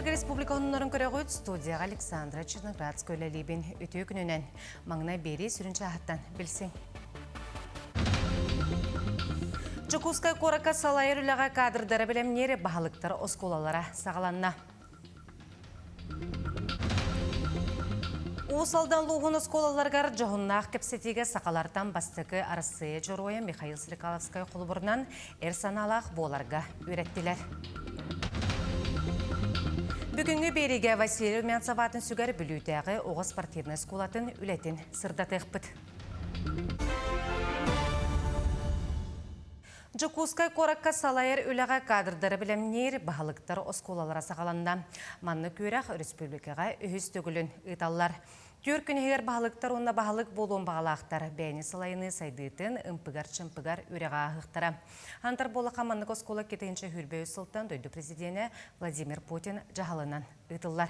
Эфиргэ республика оннунарын көрөҕүт студияҕа Александра Черноградская үлэлиибин. Үтүө күнүнэн маҥнай биэрии сүрүн чааһыттан билсиҥ. Дьокуускай куоракка салайар үлэҕэ кадрдары бэлэмниир баһылыктар оскуолалара саҕаланна. Уус Алдан улууһун оскуолаларыгар дьоһуннаах кэпсэтиигэ сахалартан бастакы Арассыыйа Дьоруойа Михаил Стрекаловскай холобурунан эр санаалаах буоларга үөрэттилэр. Бүгүҥҥү биэриигэ Василий Румянцев аатын сүгэр Бүлүүтээҕи оҕо спортивнай оскуолатын үлэтин сырдатыахпыт. Дьокуускай куоракка салайар үлэҕэ кадрдары бэлэмниир баһылыктар оскуолалара саҕаланна. Маннык үөрэх өрөспүүбүлүкэҕэ үһүс төгүлүн ыыталлар. Түөрт күн иһигэр баһылыктар уонна баһылык буолуон баҕалаахтар бэйэни салайыныы сайдыытын ымпыгар-чымпыгар үрэҕэ ааһыахтара. Антар буоллахха маннык оскуола 2023 сылтан дойду президенэ Владимир Путин дьаһалынан ыытыллар.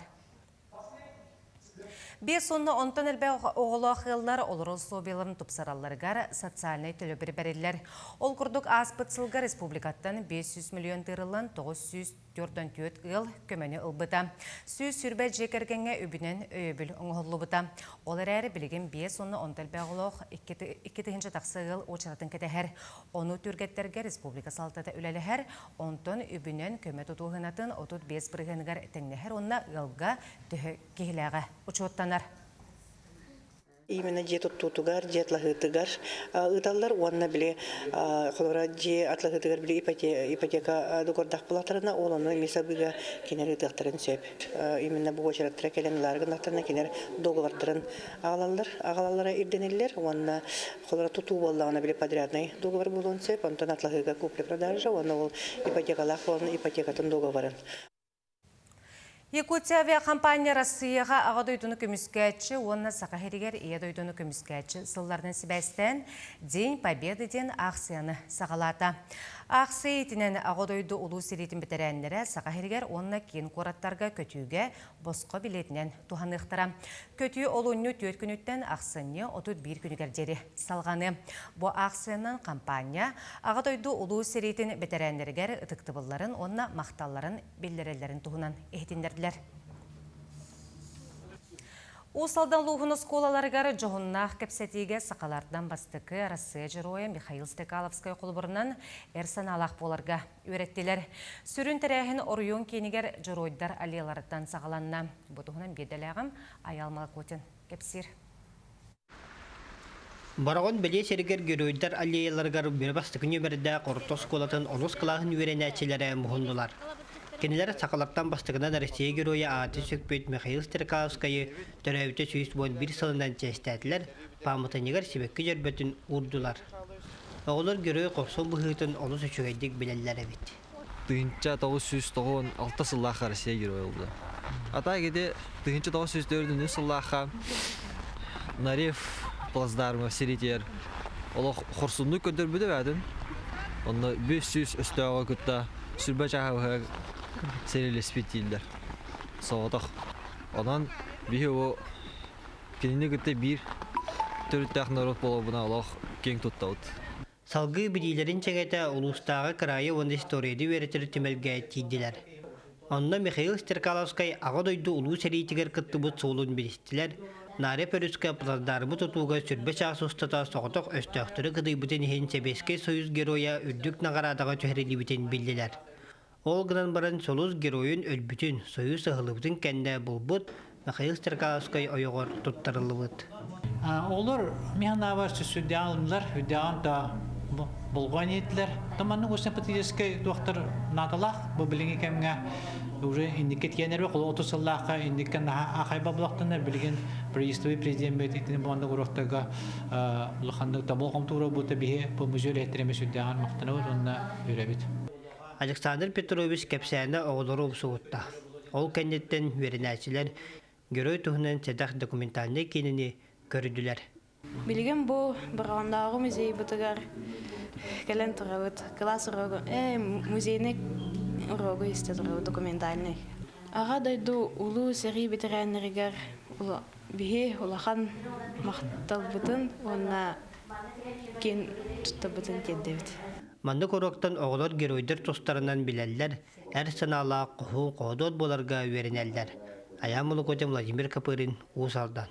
Биэс уонна онтон элбэх оҕолоох ыаллар олорор условияларын тупсаралларыгар социальнай төлөбүр бэриллэр. Ол курдук ааспыт сылга республикаттан 500 миллион тыырыллан 944 ыал көмөнү ылбыта. 120 дьиэ кэргэҥҥэ үбүнэн өйөбүл оҥоһуллубута. Ол эрээри билигин биэс уонна онтон элбэх оҕолоох 2 тыһыынча тахса ыал уочаратын кэтэһэр. Ону түргэттэргэ республика салалтата үлэлэһэр, онтон үбүнэн көмө тутууһунатын 35 бырыһыаныгар тэҥнэһэр уонна ыалга төһө киһилээҕэ учуоттанар. Именно дьиэ туттуутугар, дьиэ атлаһыытыгар ыыталлар уонна били холобура дьиэ атлаһыытыгар били ипотека договордаах булаттарына ол ону эмиэ сабыыга кинилэр ыытыахтарын сөп. Именно бу уочараттара кэлэн ылаары гыннахтарына кинилэр договордарын аҕалаллар, аҕалаллара ирдэниллэр уонна холобура тутуу буоллаҕына били подрядный договор буолуон сөп, онтон атлаһыыга купли-продажа уонна ол ипотекалаах буолан ипотекатын договорын. Якутия авиакомпания Россияҕа Аҕа дойдуну көмүскээччи уонна Саха сиригэр Ийэ дойдуну көмүскээччи сылларынан сибээстээн День Победы диэн аахсыйаны саҕалаата. Аахсыйа иитинэн Аҕа дойду улуу сэриитин бэтэрээннэрэ Саха сиригэр уонна киин куораттарга көтүүгэ босхо билиэтинэн туһаныахтара. Көтүү олунньу түөрт күнүттэн ахсынньы 31 күнүгэр диэри салҕаныа. Бу аахсыйанан хампаанньа Аҕа дойду улуу сэриитин бэтэрээннэригэр ытыктабылларын уонна махталларын биллэрэллэрин туһунан иһитиннэрдилэр. Уус Алдан улууһун оскуолаларыгар дьоһуннаах кэпсэтиигэ сахалартан бастакы Арассыыйа Дьоруойа Михаил Стрекаловскай холобурунан эр санаалаах буоларга үөрэттилэр. Сүрүн тэрээһин оройуон киинигэр Дьоруойдар аллеяларыттан саҕаланна. Бу туһунан биирдэлээҕим Айаал Малакутин кэпсиир. Бороҕон бэлиэ сиригэр Геройдар аллеяларыгар Бүрэ бастакы нүөмэрдээх орто оскуолатын онус кылааһын үөрэнээччилэрэ муһуннулар. Кинилэр сахалартан бастакынан Россия Геройа ааты сүкпүт Михаил Стрекаловскайы төрөөбүтэ 111 сылынан чиэстээтилэр, пааматынньыгар сибэкки дьөрбөтүн уурдулар. Оҕолор герой хорсун быһыытын олус үчүгэйдик билэллэр эбит. 1996 сыллаахха Россия геройа буолбута. А так ити 1904 сыллаахха Нарев плацдарма сиритигэр олох хорсуннук көрдөрбүтэ бээтин. Онно 500 өстөөҕү кытта сүрбэ чааһы сэриилэспит дииллэр. Соҕотох. Онон биһи бу Кинини кытта биир төрүттээх норуот буоларбына олох киэҥ туттабыт. Салгыы билиилэрин чэгэтэ улуустааҕы кыраайы уонна историяны үөрэтэр түмэлгэ тиийдилэр. Онно Михаил Стрекаловскай Аҕа дойду Улуу сэриитигэр кыттыбыт суолун билистилэр, Наря Пөрүскэ плацдармы тутууга сүрбэ чаас устата соҕотох өстөөхтөрү кыдыйбытын иһин Сэбиэскэй Союз Геройа үрдүк наҕараадаҕа түһэриллибитин биллилэр. Ол гынан баран Сулус геройун өлбүтүн, Союз ыһыллыбытын кэннэ булбут Михаил Стрекаловскай ойоҕор туттарыллыбыт. Олор миһанаабар сүрдээх ылыннылар, үрдээҕин да болҕойон иһиттилэр. Маннык осенпатическай туохтар наадалаах бу билиҥҥи кэмҥэ уже инникки тиийэн эрбэх ол 30 сыллаахха инникки наһаа ахайба булахтанар билигин правительство президент итини буонда уруоктарга улаханнык да болҕомтуура бута биһи бу музей үлэһиттэрэ эмиэ сүрдээҕин махтанабыт уонна үөрэбит. Александр Петрович кэпсээнэ оҕолору умсугутта. Ол кэнниттэн үөрэнээччилэр герой туһунан сэдэх документальнай киинэни көрдүлэр. Билигин бу Бороҕоннооҕу музейбытыгар кэлэн турабыт. Кылаас уруогу, музейный уруогу истэ турабыт документальный. Аҕа дойду улуу сэрии бэтэрээннэригэр биһи улахан махталбытын уонна киэн туттарбытын тиэрдэбит. Маннык уруоктан оҕолор геройдар тустарынан билэллэр, эр санаалаах хоһуун хоодуот буоларга үөрэнэллэр. Айаан Молокотин, Владимир Копырин, Уус Алдан.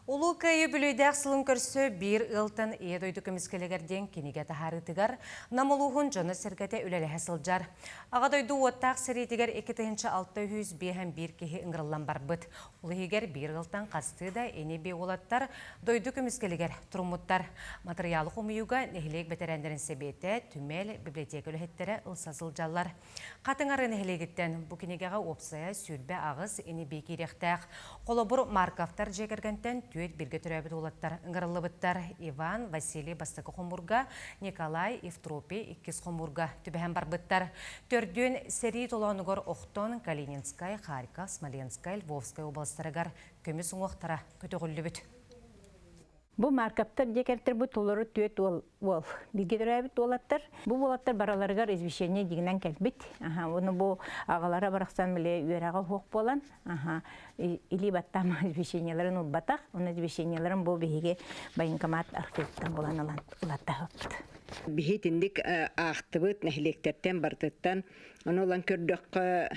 Улуу Кыайыы Бүлүүдээх сылын көрсө биир ыалтан Ийэ дойду көмүскэлигэр диэн кинигэ таһаарыытыгар Нам улууһун дьоно-сэргэтэ үлэлэһэ сылдьар. Аҕа дойду уоттаах сэриитигэр 2651 киһи ыҥырыллан барбыт. Ол иһигэр биир ыалтан хастыы да ини-бии уолаттар дойду көмүскэлигэр туруммуттар. Матырыйаалы хомуйууга нэһилиэк бэтэрээннэрин сэбиэтэ, түмэл, библиотека үлэһиттэрэ ылса сылдьаллар. Хатыҥ Арыы нэһилиэгиттэн бу кинигэҕэ уопсайа 28 ини-бии киириэхтээх. Холобур, Марковтар дьиэ кэргэнтэн түөрт бииргэ төрөөбүт уолаттар ыҥырыллыбыттар. Иван, Василий бастакы хомуурга, Николай, Евтропий иккис хомуурга түбэһэн барбыттар. Төрдүөн сэрии толоонугар охтон Калининскай, Харьков, Смоленскай, Львовскай уобаластарыгар көмүс уҥуохтара көтөҕүллүбүт. Бу Марковтар дьиэ кэргэнтэр бу толору түөрт уол уол. Бииргэ төрөөбүт уолаттар. Бу уолаттар бараларыгар извещение дигинэн кэлбит. Аха, уну бу аҕалара барахсан били үөрэҕэ суох буолан, аха, илии баттаама извещениеларын ылбатах. Уну извещениеларын бу биһиги военкомат архивтан булан ылан ылаттаһыппыт. Биһи итинник аахтыбыт нэһилиэктэртэн барытыттан. Ону ылан көрдөххө,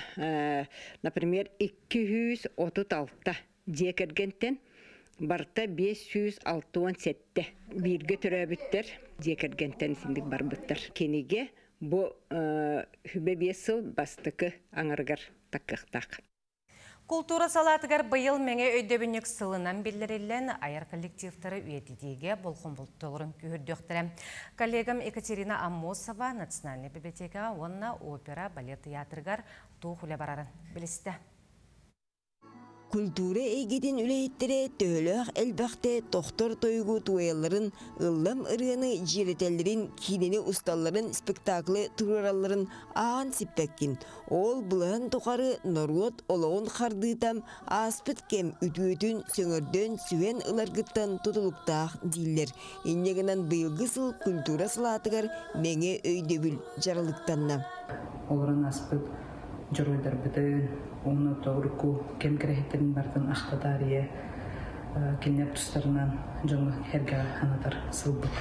например, 236 дьиэ кэргэнтэн барыта 567 бииргэ төрөөбүттэр дьиэ кэргэнтэн итинник барбыттар. Кинигэ бу сүбэ биэс сыл бастакы аҥарыгар таккыахтаах. Култуура салаатыгар быйыл Мэҥэ өйдөбүнньүк сылынан биллэриллэн, айар коллективтары үйэтитиигэ болҕомтолорун күүһүрдүөхтэрэ. Коллегам Екатерина Аммосова Национальнай библиотекаҕа уонна опера балет театрыгар туох үлэ барарын билистэ. Культура эйгэтин үлэһиттэрэ төһөлөөх элбэхтэ тохтор тойугу туойалларын, ыллам ырыаны дьиэрэтэллэрин, киинэни усталларын, спектаклы туруоралларын ааҕан сиппэккин. Ол былаһын тухары норуот олоҕун хардыыта ааспыт кэм үтүөтүн сөҥөрдөн сүһэн ыларгыттан тутулуктаах дииллэр. Инньэ гынан быйылгы сыл культура салаатыгар мэҥэ өйдөбүл дьаралыктанна. Олорон ааспыт дьоруойдарбытын уонна урукку кэм кэрэһиттэрин барытын ахта таарыйа кинилэр тустарынан дьоҥҥо эргэҕэ анатар сылбыт.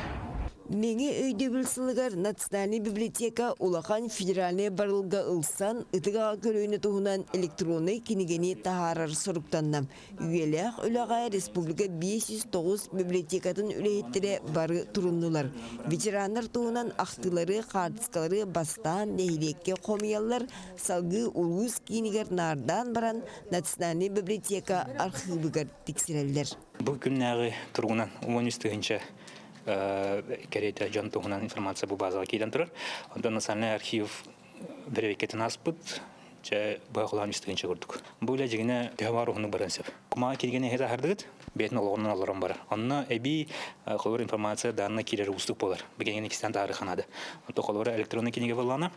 Мэҥэ өйдөбүл сылыгар Национальнай библиотека улахан федеральнай барылга ылсан ытык аҕа көлүөнэ туһунан электроннай кинигэни таһаарар соруктанна. Үйэлээх үлэҕэ республика 509 библиотекатын үлэһиттэрэ бары туруннулар. Ветераннар туһунан ахтыылары, хаартыскалары бастаан нэһилиэккэ хомуйаллар, салгыы улуус киинигэр наардаан баран Национальнай библиотека архыыбыгар тиксэрэллэр. Бу күннээҕи туругунан 13 тыһыынча кэриэтэ дьон туһунан информация бу базаҕа киирэн турар. Онтон национальный архив бэрэбиэркэтин ааспыт, чэ быһа холоон үс курдук. Бу үлэ дьиҥинэ төһө баар уһуннук баран сөп. Кумааҕы кинигэни эһи таһардыгыт, бэйэтин олоҕунан олорон барар. Онно эбии холобур информация данные киирэр уустук буолар. Бу кинигэни иккистээн таһаарыахха наада. Онтон холобура электронный кинигэ буоллаҕына,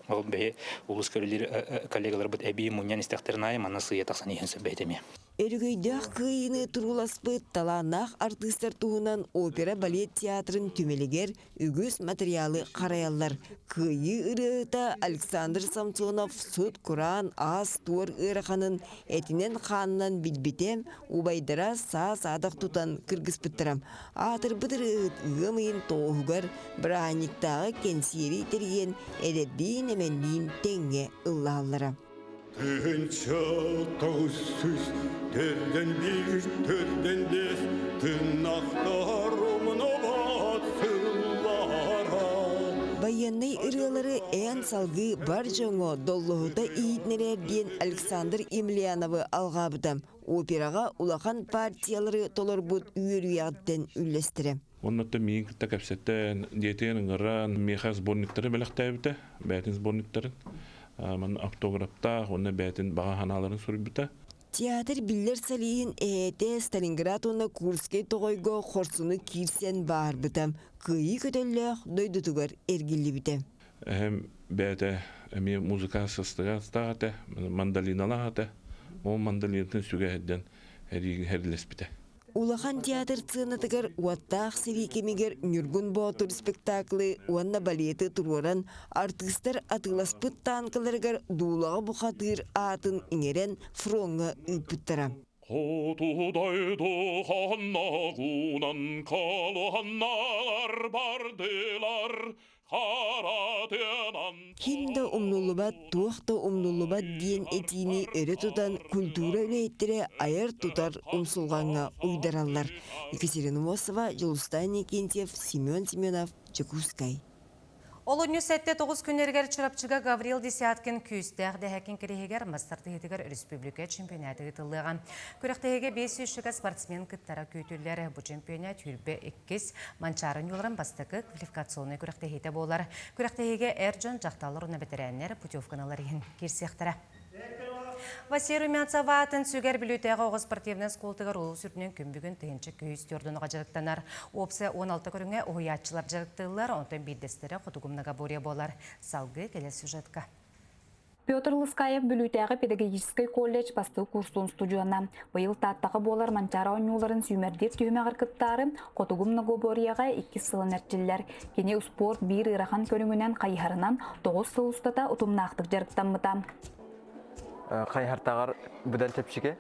ол бэйэ улуус көрүлүүр коллегаларбыт эбии мунньан истэхтэрин аайы манна сыыйа тахсан иһэн сөп бэйэтэ эмиэ. Өрөгөйдөөх кыайыыны турууласпыт талааннаах артыыстар туһунан опера-балет театрын түмэлигэр үгүс материалы харайаллар. Кыайыы ырыаһыта Александр Самсонов сут-кураан аас-туор ыараханын этинэн-хаанынан билбитэ, убайдара саа-саадах тутан кыргыспыттара. Аатырбыт ырыаһыт ыам ыйын тоҕуһугар бырааһынньыктааҕы кэнсиэри тэрийэн эдэрдиин-эмэнниин тэҥҥэ ыллаһаллара. Тыһыынча тоҕус сүүс төрдөн биир төрдөн биэс тыыннахтар умнубат сыллара. Байыаннай ырыалары эн салгыы бар дьоҥҥо доллоһута иһитинэрээр диэн Александр Емельяновы алҕаабыта. Операҕа улахан партиялары толорбут үөрүйэҕиттэн үллэстэрэ. Оннуттан миигин кытта кэпсэтэн, дьиэтигэр ыҥыран, миэхэ сборниктары бэлэхтээбитэ, бэйэтин сборниктарын. Манна автографтаах уонна бэйэтин баҕа санааларын суруйбута. Театр биллэр солиһын эһээтэ Сталинград уонна Курскай тоҕойго хорсуну киирсэн баарбыта, кыайыы көтөллөөх дойдутугар эргиллибитэ. Эһэм бэйэтэ эмиэ музыка сыстыгастаах этэ, мандолиналаах этэ. Ол мандолинатын сүгэ сылдьан эриилэспитэ. Улахан театр сценатыгар уоттаах сэрии кэмигэр Ньургун Боотур спектаклы уонна балеты туруоран, артыыстар атыыласпыт танкаларыгар дуулаҕа бухатыыр аатын иҥэрэн фроҥҥа ыыппыттара. Хоту дойду хонноҕунан колонналар бардылар. Ким да умнуллубат, туох да умнуллубат диэн этиини өрө тутан культура үлэһиттэрэ айар-тутар умсулҕаҥҥа уйдараллар. Екатерина Мосова, Дьулустаан Никентьев, Семен Семенов, Дьокуускай. Олунньу 7-9 күннэригэр Чурапчыга Гаврил Десяткин күүстээх дэһэкин кириһигэр мастар тыһытыгар республика чемпионаты ыытыллыаҕа. Күрэхтэһиигэ 500 спортсмен кыттара күүтүллэр. Бу чемпионат хүрбэ иккис Манчаары ньууларын бастакы квалификационнай күрэхтэһиитэ буолар. Күрэхтэһиигэ эр дьон, дьахталлар уонна бэтэрээннэр путевканалар иһин киирсиэхтэрэ. Василий Румянцев аатын сүгэр Бүлүүтээҕи оҕо спортивнай оскуолатыгар улуус үрдүнэн күн бүгүн 1000 күүс дьарыктанар. Уопсай 16 көрүҥэ уһуйааччылар дьарыктыыллар, онтон биирдэстэрэ хотугу многоборье буолар. Салгыы кэлэр сюжетка. Петр Лыскаев Бүлүүтээҕи педагогическай колледж бастакы курсун устудьуона. Быйыл Тааттаҕа буолар Манчаары оонньууларын сүүмэрдиир түһүмэҕэр кыттаары Хотугу многоборьеҕа иккис сылын эрчиллэр. Кини успуорт биир ыарахан көрүҥүнэн хайыһарынан 9 сыл устата утумнаахтык дьарыктаммыта. Хайыһартааҕар быдан чэпчэки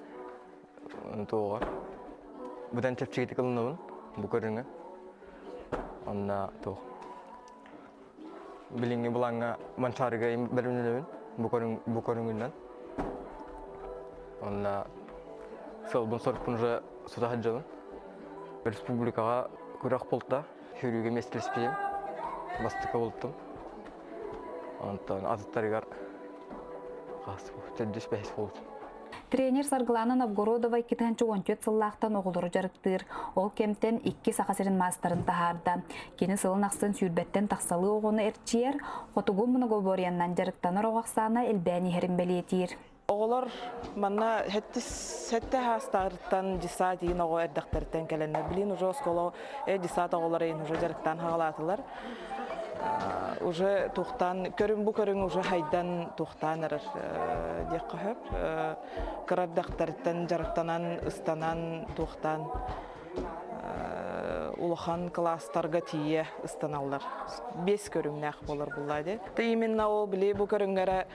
туоҕа быдан чэпчэкитик ылынабын бу көрүҥү. Онно туох билиҥҥи былааҥҥа Манчаарыга бэлэмнэнэбин бу көрүҥ бу көрүҥүнэн. Онно сыалбын сорукпун уже сута сылдьабын. Республикаҕа күрэх буолта, сүүрүүгэ миэстэлэспитим, бастакы буолтум. Онтон атыттарыгар төрдүс бэһис буолбутум. Тренер Саргылана Новгородова 2014 сыллаахтан оҕолору дьарыктыыр. Ол кэмтэн икки Саха сирин маастарын таһаарда. Кини сылын ахсын сүүрбэттэн тахсалыы оҕону эрчийэр, хотугу многоборьеннан дьарыктанар оҕо ахсаана элбээн иһэрин бэлиэтиир. Оҕолор манна сэттэ саастарыттан десант иин оҕо эрдэхтэриттэн кэлэннэр, билин уже оскуола десант оҕолоро иин уже дьарыктаан хаҕалаатылар. Уже тухтан көрүҥ бу көрүҥ уже хайдан тухтаан эрэр диэххэ сөп. Кыра эрдэхтэриттэн дьарыктанан, ыстанан, тухтаан улахан кылаастарга тиийэ ыстаналлар. Биэс көрүҥнээх буолар булла дии. Именно ол били бу көрүҥҥэрэ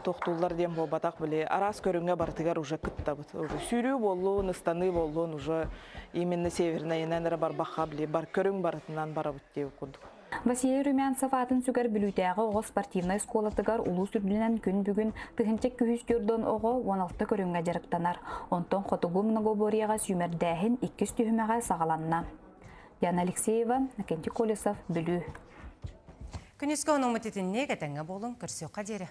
тохтууллар диэн буолбатах били араас көрүҥҥэ барытыгар уже кыттабыт. Уже сүүрүү буоллун, ыстаныы буоллун уже именно севернайынан эрэ барбахха били бар көрүҥ барытынан барабыт диэбит курдук. Василий Румянцев аатын сүгэр Бүлүүтээҕи оҕо спортивнай оскуолатыгар улуус үрдүнэн күн бүгүн 1000 204 оҕо 16 көрүҥҥэ дьарыктанар. Онтон хотугу многоборьеҕа сүүмэрдээһин иккис түһүмэҕэ саҕаланна. Яна Алексеева, Накентий Колесов, Бүлүү. Күнүскү онумут итинник этэҥҥэ буолуҥ, көрсүөххэ диэри.